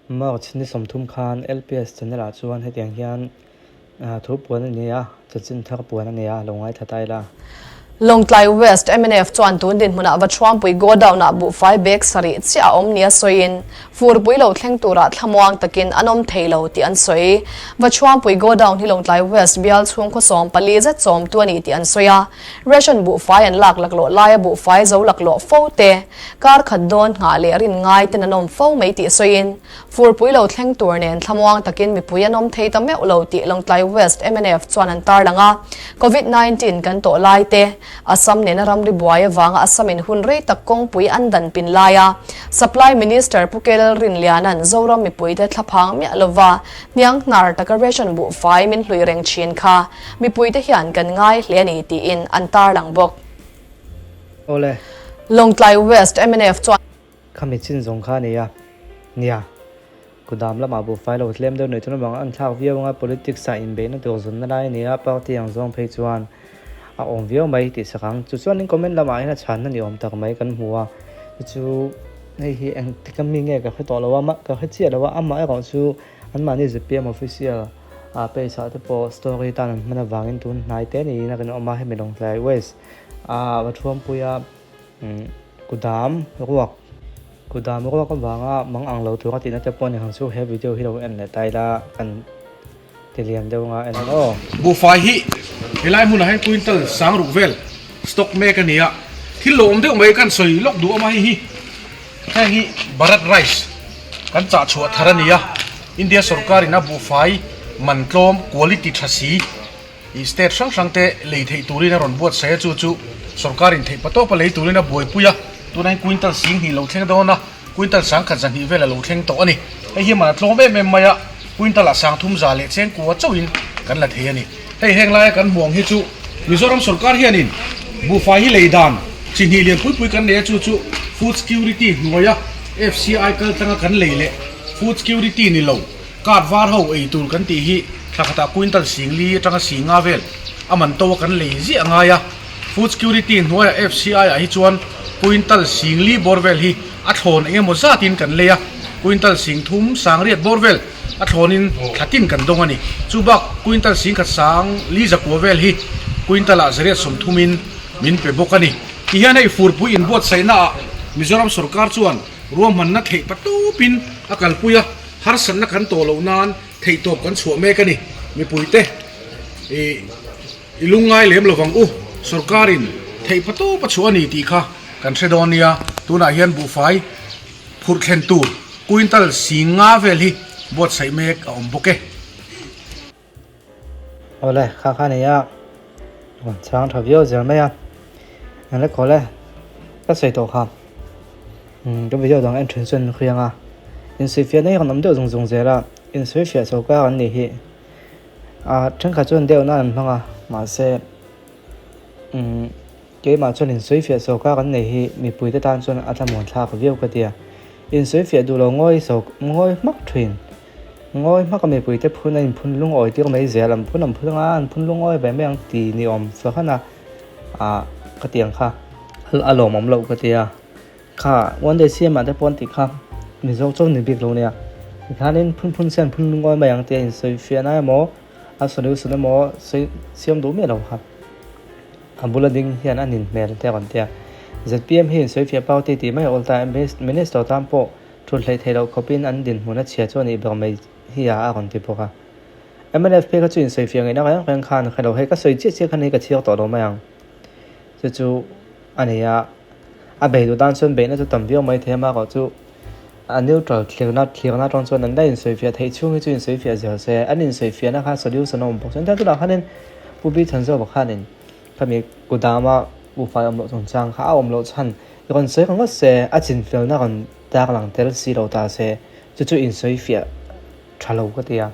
March ni 30 khan LPS channel ah chuan hetiang hian Thu puan a ni a, chanchin thar puan a ni a, lo ngaithla ta ila. Lawngtlai West mnf chuan tun dinhmunah Vachuampui Godown-ah buhfai bag sarih chiah a awm nia sawiin, furpui lo thleng turah thlamuang takin an awm thei lo tih an sawi. Vachuampui Godown hi Lawngtlai West bial chhung khaw 14 zet chawmtu a ni tih an sawi a, ration buhfai an lak laklawh laia buhfai zo laklawh fo te, kar khat dawn nghah leh rin ngai ten an awm fo mai tih sawiin, Furpui lo thleng tur nen thlamuang takin mipui an awm thei ta meuh lo tih Lawngtlai West mnf chuan an tarlang a. Covid 19 kan tawh lai te, Assam nena ramri buai avanga Assam in hun rei tak kawngpui an dan pin lai a, Supply Minister Pu Kel Rinliana'n Zoram mipuite thlaphang miah lova hniang hnar taka ration buhfai min hlui reng thin kha mipuite hian kan ngai hle a ni tiin an tarlang bawk. Awle. Lawngtlai West mnf chuan. Khami chin zawng kha a ni a, nia, kudam lamah buhfai lo tlem deuh nuih chuan avang an thlak viau anga politics ah inbeihna tur zawnna lai a ni a, party ang zawng phei chuan a awm viau mai tih sak ang. Chu chuan in comment lamah hian a chhanna ni awm tak mai kan hmu a, chu chu hei hi engtik a mi nge ka hre tawh lo a, ka hre chiah lo a, amah erawh chu anmahni zpm official ah page ah te pawh story tan an hman avangin tun hnai te niin a rinawm a, hemi Lawngtlai West ah va thuampui a. Kudam ruak Kudam ruak avanga mang ang lo tur a tihna te pawh ni ang chu he video hi lo en leh ta ila kan ti lian deuh anga en ang aw. Buhfai hi helai hmunah hian quintal sang ruk vel stock mek a ni a, thil lo awm deuh mai kan sawi lawk duh awm a hei hi heng hi Bharat rice kan chah chhuah thar a ni a, India sorkar in a buhfai man tlawm quality tha si. I state hrang hrang te lei theih turin a rawn buatsaih a, chu chu sorkar in theih patawp a lei turin a buaipui a, tunah hian quintal sing hnih lo thleng dawn a, quintal sang khat zahnih vel a lo thleng tawh a ni. Hei hi man a tlawm em em mai a, quintal ah sang thum za leh cheng kua chauhin kan la thei a ni. Hei heng laia kan hmuh ang hi chu Mizoram sorkar hianin buhfai hi lei dan chi hnih lian pui pui kan nei a, chu chu Food Security hnuaia FCI kal tlanga kan lei leh Food Security ni lo, Card var ho ei tur kan tih hi thla khatah quintal singli atanga singa vel a man to a kan lei ziah a ngai a. Food Security hnuaiah FCI ah hi chuan quintal singli bawr vel hi a thlawn eng emaw zatin kan lei a, quintal sing thum sang riat bawr vel a thlawnin thla tin kan dawng a ni. Chu bak quintal sing khat sang li zakua vel hi quintal ah zariat sawmthumin min pe bawk a ni. Tihian hei furpui inbuatsaihna ah Mizoram sorkar chuan ruahmanna theih patupin a kalpui a. Harsatna kan tawh loh nan theihtawp kan chhuah mek a ni. Mipuite i i lungngai lem lovang u. Sorkarin theihpa tawp a chhuah a ni tih kha kan hre dawn nia. Tunah hian buhfai phurh thlen tur quintal sing nga vel hi buatsaih mek a awm bawk e. Awle, kha kha nia rawn chhang tha viau zel mai a, engle khawle ka sawi tawh kha ka video dang en thin chuan hriang a, insawifiah na hi rawn awm deuh zung zung zel a, insawifiah chho kar an nih hi ah thenkhat chuan deuh nan an hmang a mahse umm keimah chuan insawifiah chho kar an nei hi mipui te tan chuan a thlamuan thlak viau ka tia, insawifiah duh lo ngawi chho ngawi hmak thin. Ngawi hmaka mipuite phun a inphun lungawi tir mai zel, an phun an phun anga an phun lungawi ve mai ang ti ni awm fahran a, ah ka ti ang kha a lawmawm loh ka ti a, kha one day CM ah te pawh an tih kha Mizo chauh ni bik lo nia, tikhanin phun phun se an phun lungawi mai ang tia insawi fiahna emaw a solution emaw sawi siam duh miah lo kha a bula ding hian a nin hmel te a rawn ti a, zpm hi insawi fiah party tih mai a awl ta, minister tan pawh Thut hleih theih loh khawpin an dinhmun a chhia chu a nih ber mai hi a a rawn ti bawk a. Mnf phei kha chu insawifiah ngaihna reng reng khan hre lo, hei ka sawi chiah chiah khan hei ka chhiar tawh lo mai ang. Chu chu a ni a, a bei duh tan chuan beihna chu tam viau mai thei a, amaherawh chu a neutral thlirna thlirna atang chuan an la insawifiah theih chhung hi chu insawifiah zel se, an insawifiahna kha solution a awm bawk chuan tunah khanin Pu Bi Thanzawva khanin khami kudama ufai awm loh chungchang kha a awm loh chhan I rawn sawi ringawt se, a chinfelna rawn tar lang tel si lo ta se, chu chu insawifiah tha lo ka ti a.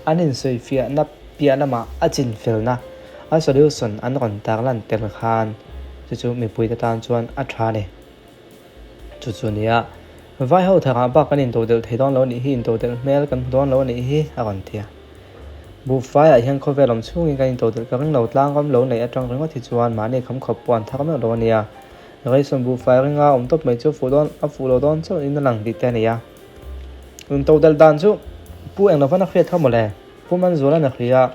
An insawifiahna piah lamah a chinfelna, a solution an rawn tar lan tel khan chu chu mipuite tan chuan a tha a ni. Chu chu nia, vai ho thangah bak kan intodelh thei dawn lo a nih hi, intodelh hmel kan hmu dawn lo a nih hi, a rawn ti a. Buhfaiah hian khawvel awm chhungin kan intodelh ka ring lo, tlangram lo neih atang ringawt hi chuan mahni khamkhawp pawh an thar meuh lo a nia. Ration buhfai ringa awm tawp mai chu a fuh dawn a fuh lo dawn chauh in a lang tih te a ni a. Intodelh dan chu Pu Englovan a hriat kha mawle. Pu Manzuala'n a hria a,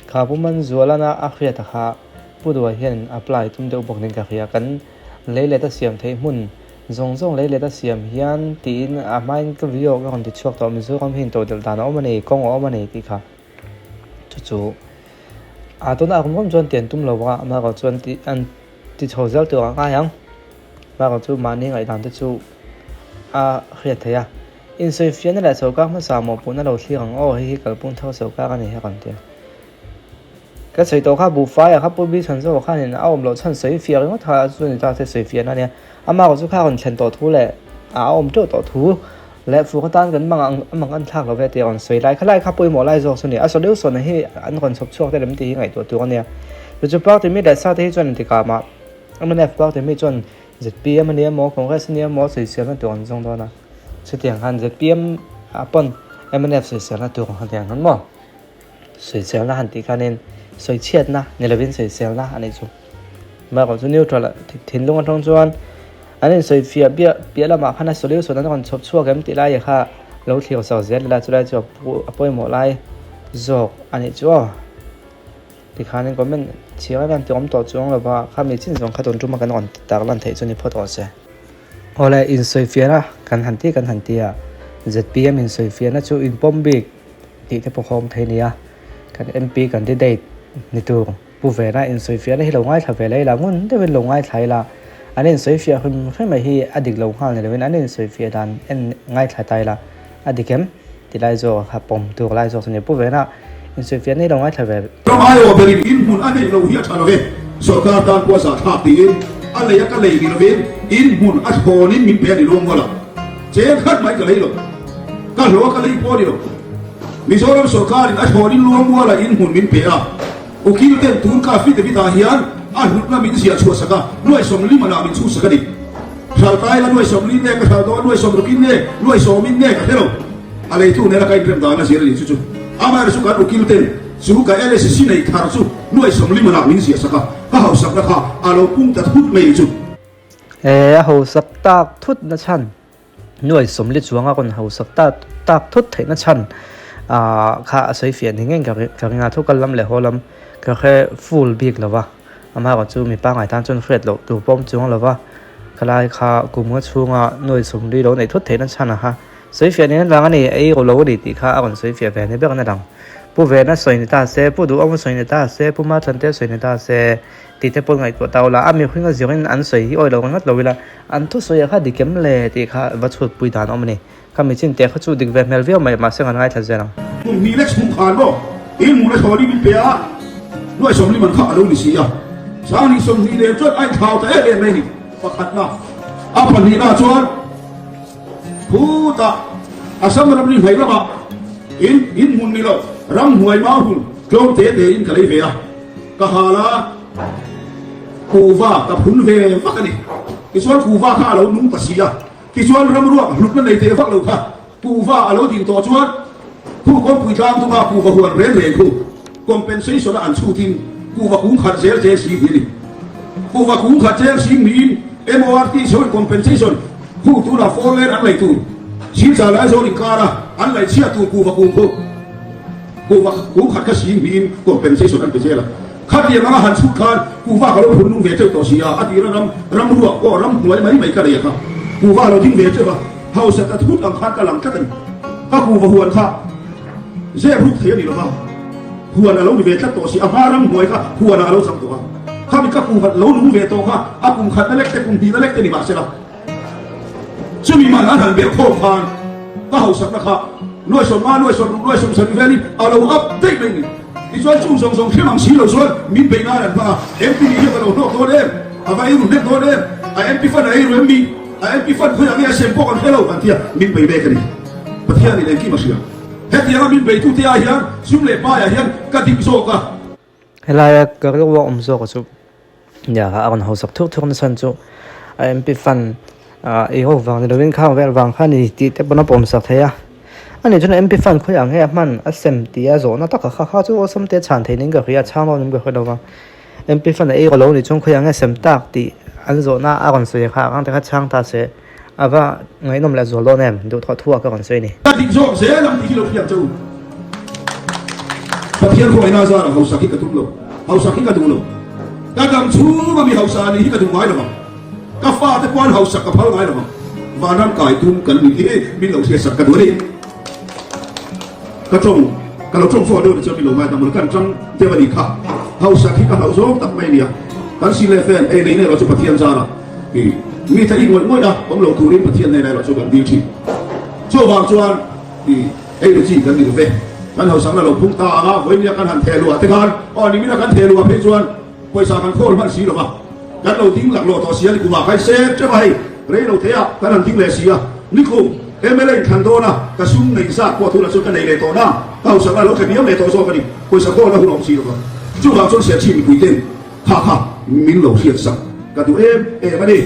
kha Pu Manzuala'n a hriat a kha Pu Duai hian apply tum deuh bawk niin ka hria. Kan lei let a siam theih hmun zawng zawng lei let a siam hian tiin a hmain ka video ka rawn ti chhuak tawh Mizoram hi intodelh dan a awm a ni, kawng a awm a ni tih kha chu chu a tuna kum kum chuan tian tum lo a, amaherawh chuan ti an ti chho zel tur a ngai ang. Amaherawh chu mahni ngaihdan te chu a hriat theih a. Insawifiahna leh sawrkar hmasa mawhpuhna lo thlir ang aw, hei hi kalpung thar sawrkar a ni a rawn ti a. Ka sawi tawh kha buhfaiah kha Pu Bilchhan zawk khanin a awm loh chhan sawifiah ringawt kha chu ni ta se sawifiahna a nia. Amah chu kha a rawn thlen tawh thu leh a awm teuh tawh thu leh fur atan kan mang ang a mang an thlak lo ve tih a rawn sawi lai kha lai kha pawimawh lai zawk chu a ni. A solution hi an rawn chhawp chhuak te lem tih hi ngaihtuah tur a nia. Chu chu party mi leh sa te hi chuan engtikah mah mnf party mi chuan zpm a nia maw Congress a nia maw sawiselna tur an zawng dawn a. Chutiang khan zpm ah pawn mnf sawiselna tur ang hetiang han maw? Sawiselna han tih khanin sawichhiatna ni lovin sawiselna a nih chu. Amaherawhchu chu neutral ah thinlung atang chuan an insawifiah biah piah lamah khan a solution an rawn chhawp chhuak em tih lai kha lo thlir chho zel ila chulai chu a pawimawh lai zawk a nih chu aw. Tikhanin comment chhiar em em tih awm tawh chuang lova khami chin zawng kha tun tuma kan rawn tarlan theih chu ni phawt rawh se. Awle insawifiahna kan han ti kan han ti a, zpm insawifiahna chu inpawm bik tih te pawh awm thei nia, kan MP candidate ni tur pu vena insawifiahna hi lo ngaithla ve leh ila ngun deuhin lo ngaithla ila, an insawifiah hrim hrim mai hi a dik lo nghal ni lovin an insawifiah dan en ngaithla ta ila a dik em ti lai zawk kha pawm tur lai zawk chu ni pu vena insawifiahna hi lo ngaithla ve. Ram aiawh berin in hmun a neih loh hi a tha lo e, sorkar tan pawh a zahthlak tiin a lei a ka lei ni lovin in hmun a thlawnin min pe a ni luang ngawt a, cheng khat mai ka lei lo, ka hlawh a ka lei pawh a ni lo. Mizoram sorkarin a thlawnin luang muala in hmun min pe a, ukil ten tun ka affidavit ah hian a hlutna min ziah chhuah sak a, nuai sawmli manah min chhuh sak a ni. Hral taila nuai sawmli nge ka hral dawn, nuai sawmrukin nge, nuai sawmin nge ka hre lo. A leitu nena ka inrem dan a zir a ni chu chu. Amaherawhchu chu kan ukil ten chu ka LSC nei thar chu nuai sawmli manah min ziah sak a, ka hausakna kha a lo pung ta thut mai chu. He a hausak tak thut na chhan, nuai sawmli chuanga rawn hausak tak tak thut theihna chhan kha a sawi fiah ni ngei ka ring a, thu kal lam leh haw lam ka hre full bik lo va. Amaherawh chu mi pangngai tan chuan hriat loh tur pawh awm chuang lo va, khalai kha kum nga chhunga nuai sawmli lo neih thut theihna chhan a kha sawifiah nen vang a ni, ei ro lo a ni tih kha a rawn sawifiah ve ni ber na dang. Pu Vena sawi ni ta se, Pu Duhawma sawi ni ta se, Pu Mathante sawi ni ta se tih te pawh ngaihtuah ta ula, a mihring a zirin an sawi hi awi lo ringawt lo ila, an thusawi ah kha dik em le tih kha va chhutpui dan a awm a ni. Ka mi chin teh kha chu dik ve hmel viau mai, mahse kan ngaithla zel ang. Kum hnih lek chhung khan maw in hmuhna thaw ni min pe a, nuai sawmli man kha a lo ni si a, Sanghnih 20 nen chuan a inthlau ta em em mai a ni. Pakhatna, a pahnihna chuan khutah Assam ramri hmai lamah in in hmun ni lo ramhnuai mau hun tlawm te te in ka lei ve a, ka hal a, kuhva ka phun ve vak a ni. Tichuan kuhva kha a lo nung ta si a. Tichuan ramruak hlutna nei teh vak lo kha kuhva a lo din tawh chuan khu kawngpui tlang thunga kuhva huan reng reng khu compensation a an chhutin kuhva kung khat zel cheng sing hi a ni. Kuhva kung khat cheng sing niin MORT chhoin compensation khu tunah four lane an lei tur Silchar leh Aizawl inkara an lei chhiat tur kuhva kung khu kuhva kung khat kha sing niin compensation an pe zel a. Khatiang anga han chhut khan kuhva ka lo phun nung ve teuh tawh si a, a tira ram ram ruak pawh ram hnuai mai mai ka nei a kha. Kuhva lo ding ve teuh a, hausa ta thut ang khan ka lang tlat a ni. Ka kuhva huan kha zep ruk thei a ni lo va, huan a lo ni ve tlat tawh si a, hma ram hnuai kha huan ah a lo chang tawh a. Khami ka kuhva lo nung ve tawh kha a kum khatna lek te kum hnihna lek te ni mahsela, Chumi man an han belh khawm khan ka hausakna kha nuai 50, nuai 60, nuai 70 velin a lo up daih mai ni. Tichuan chung zawng zawng hrem ang si lo chuan min beih nan an hmang a, MP nih hian ka lo hlawk dawn em? A va eiru hnek dawn em? A MP fund a eiru em mi? A MP fund khawiah nge a sem pawh kan hre lo an ti a, min bei mek a ni. Pathianin engkim a hria. Hetianga min beitute ah hian sum leh paiah hian ka dik zawk a. Helaia ka rilru a awm zawk chu nia a rawn hausak thuk thuk nasa chu a MP fund ah ei ho vang ni lovin khang vel vang kha a ni tih te pawn a pawmsak thei a, ani chuan MP fund khawiah nge a hman a sem tih a zawhna takah kha kha chu awlsam te chhan theih niin ka hria a chhang dawn in ka hre lova MP fund a ei rawh lo ni chuan khawiah nge sem tak tih an zawhna a rawn sawi kha ang te kha chhang ta se. A va ngaihnawm leh zual dawn em? Duhthawh thu ah ka rawn sawi a ni. Ka dik zawk zel ang tih hi lo hriat che u. Pathian khawngaihna zarah hausak hi ka tum lo, hausak hi ka duh lo. Ka dam chhung a mi hausa nih hi ka duh ngai lo ang. Ka fate pawh an hausak ka phal ngai lo ang. Vanram kai tum kan nih hi min lo hriatsak ka duh a ni. Ka tawng, ka lo tawng fo deuh ni chuan min lo ngaidam lo, kan tang deuh a nih kha. Hausak hi ka hlauh zawng tak mai a nia. Kan si leh fen ei nei nei erawh chu Pathian zarah i mi ta i ngawih ngawih a, awm lo turin Pathian hnenah erawh chu kan dil thin. Chuvang chuan i ei ru chi kan ni lo ve. Kan hausakna lo phung ta ang a, vawinia kan han theh luah te khan, aw nimina kan theh luah phei chuan pawisa kan khawl hman si lo va, kan lo ding laklawh tawh si a, nikum ah khan sep teuh a hei rei lo thei a, kan han ding leh si a, nikum mla in thlan dawn a, ka sum neih zat pawh tunah chuan ka nei leh tawh na, ka hausakna lo thehniam leh tawh zawk a ni, pawisa khawlna hun a awm si lo va, chuvang chuan Serchhip mipui ten kha kha min lo hriatsak ka duh em em a ni.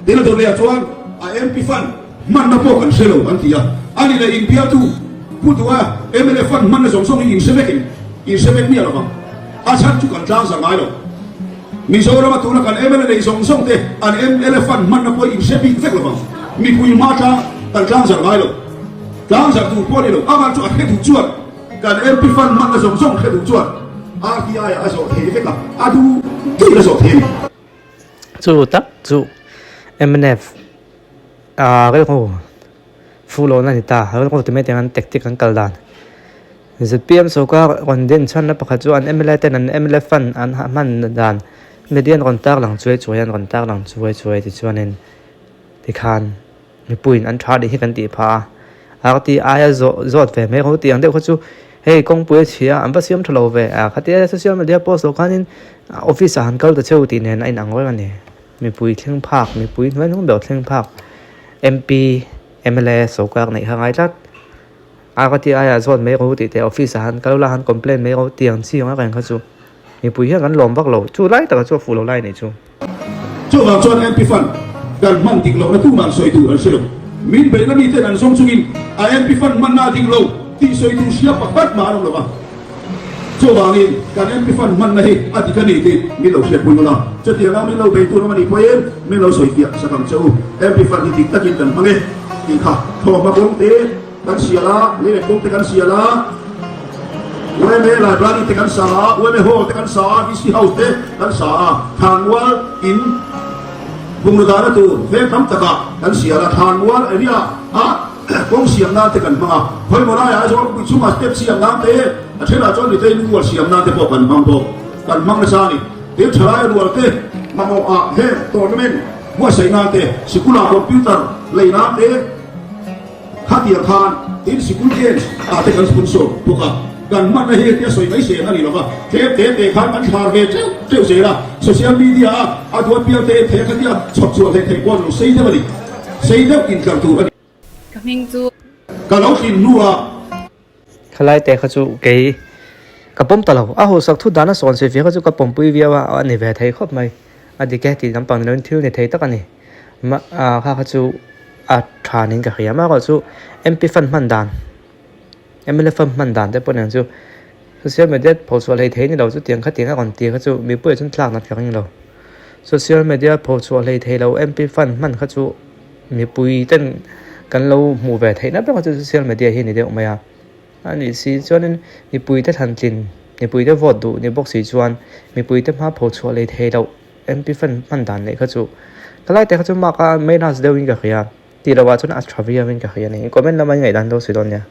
Tin a dawt leh ah chuan a MP fund hmanna pawh kan hre lo an ti a, a ni leh inbialtu Pu Duha mla fund hmanna zawng zawng hi in hre vek in in hre vek miah lovang, a chhan chu kan tlang zar ngai lo. Mizorama tuna kan mla neih zawng zawng te an mla fund hmanna pawh in hre bik vek lovang, mipui hma tlang kan tlang zar ngai lo, tlang zar tur pawh a ni lo, amah chu a hre duh chuan kan MP fund hmanna zawng zawng hre duh chuan RTI ah a zawh thei vek a, a duh duhin a zawh thei a ni. Chu tak chu mnf ah rilru fuh lohna a ni ta, rilru ti mai teng an tactic an kal dan. Zpm sawrkar rawn din chhanna pakhat chu an mla ten an mla fund an hman dan media an rawn tar lang chuai chuai a, an rawn tar lang chuai chuai tichuanin tikhan mipuiin an tha dih hi kan tih phah a, RTI a zawh zawt ve mai ho tih ang deuh kha chu hei kawngpui a chhia an va siam tha lo ve a khatia social media post loh khanin office ah han kal ta cheu tih nen a inang reng a ni. Mipui thleng phak mipui hnuai hnung ber thleng phak MP mla sawrkar neih kha ngai tlat RTI ah zawt mai rawh u tih te office ah han kal ula han complaint mai rawh u tih ang chi ang reng kha chu mipui hian kan lawm vak lo chu lai takah chu a fuh lo lai anih chu. Chuvang chuan MP fund kan hman dik lohna tuman sawi tur an hre lo. Min beihna miten an zawng chungin a MP fund hmanna a dik lo tih sawi tur hria pakhat mah an awm lo va. Chuvangin kan MP fund hmanna hi a dik a ni tih min lo hriatpui ula, chutianga min lo bei tur awm a nih pawhin min lo sawi fiah sak ang che u. MP fund hi dik takin kan hmang e tih kha thawhma kawng te kan sial a, leilet kawng te kan sial a, yma library te kan sa a, yma hall te kan sa a, VC house te kan sa a, Thlanmual in bungraw dahna tur veng tam takah kan sial a, Thlanmual area ah kawng siam nan te kan hmang a, khawimaw laiah Aizawl khawpui chhungah step siam nan te, a thenah chuan Retail rual siam nan te pawh kan hmang bawk, kan hmang nasa a ni. Tin thalai rual te mamawh ah heng tournament buatsaih nan te, sikula computer lei nan te, Khatiang khan tin sikul games ah te kan sponsor bawk a, kan hmanna hi engtia sawi mai sen a ni lo va, tlem te te khan kan thlar ve teuh teuh zel a, social media a a duat pial te en thei a khatia chhawp chhuah hleh theih pawh a ni lo, sei deuh a ni, sei deuh intlar tur a ni. Ka hming chu. Ka lo tlin hnuah. Khalai te kha chu kei ka pawm ta lo, a hausak thut dan a sawn sawi ve kha chu ka pawmpui viau a, a ni ve thei khawp mai, a dik e tih lampang ni loin thil ni thei tak a ni, mah kha kha chu a tha niin ka hria, amaherawhchu MP fund hman dan mla fund hman dan te pawh nen chu social media phochhuah hlei thei ni lo chu tiang kha tiang a rawn ti kha chu mipuiah chuan tlak nat ka ring lo, social media phochhuah hlei thei lo MP fund hman kha chu. Mipui ten kan lo hmuh ve theihna ber chu social media hi a ni deuh mai a, a nih si chuanin mipui te thlantlin, mipui te vote duh ni bawk si chuan mipui te hma pho chhuah lei thei loh MP fan hman dan leh kha chu ka lai te kha chu mark a minus deuhin ka hria tih loh ah chuan a tha viauin ka hria a ni. Comment lama i ngaihdan lo si dawn nia.